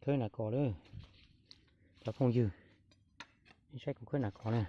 Khawb nas kos lawm, cov phooj ywg, saib kuv khawb nas kos na.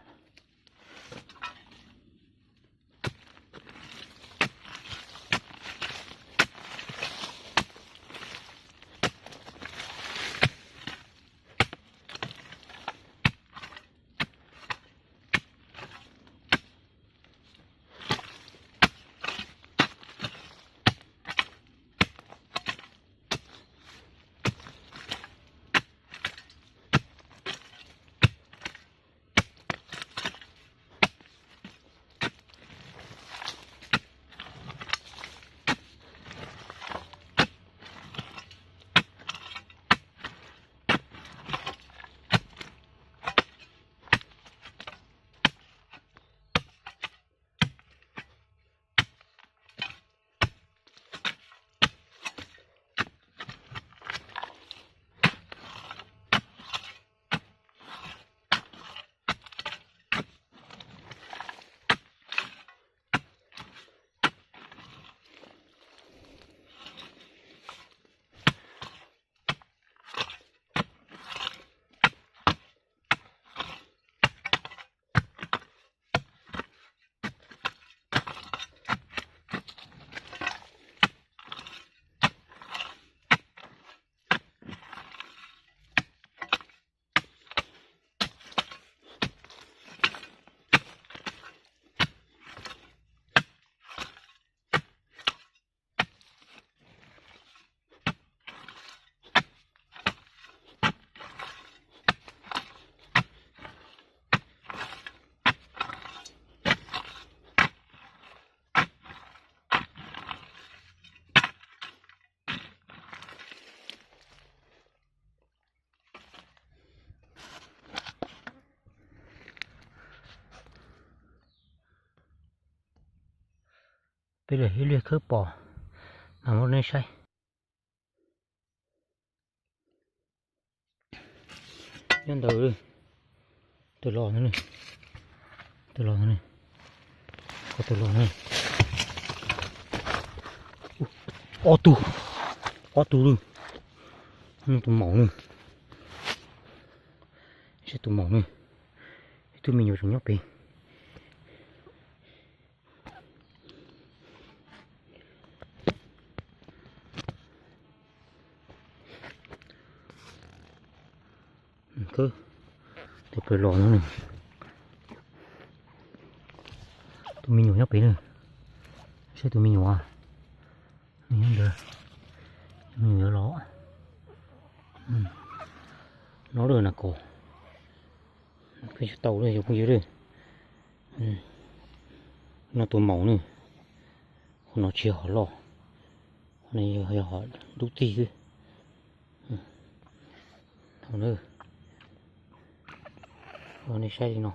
Peb lam ib liag khawb pom mas muab nej saib. Nyob ntawd, tus los no, tus los no, tus los no, ob tug, ob tug lawm, tus maum na, saib tus maum na, ib tug me nyuam tseem nyob pem. Tus pem los no, tus me nyuam nyob pem na, saib tus me nyuam, nyob ntawd, me nyuam yuav los, no lawm nas kos, peb tsis tau lawm cov phooj ywg lawm. No tus maum na, qhov no tsis yog hom loj, qhov no yog hom dub txig xwb. Thaum na, nej saib li no.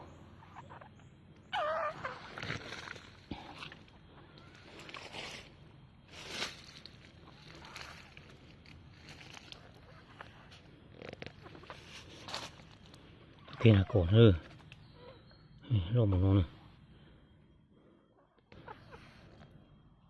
Tus nas kos na, loj mus no na.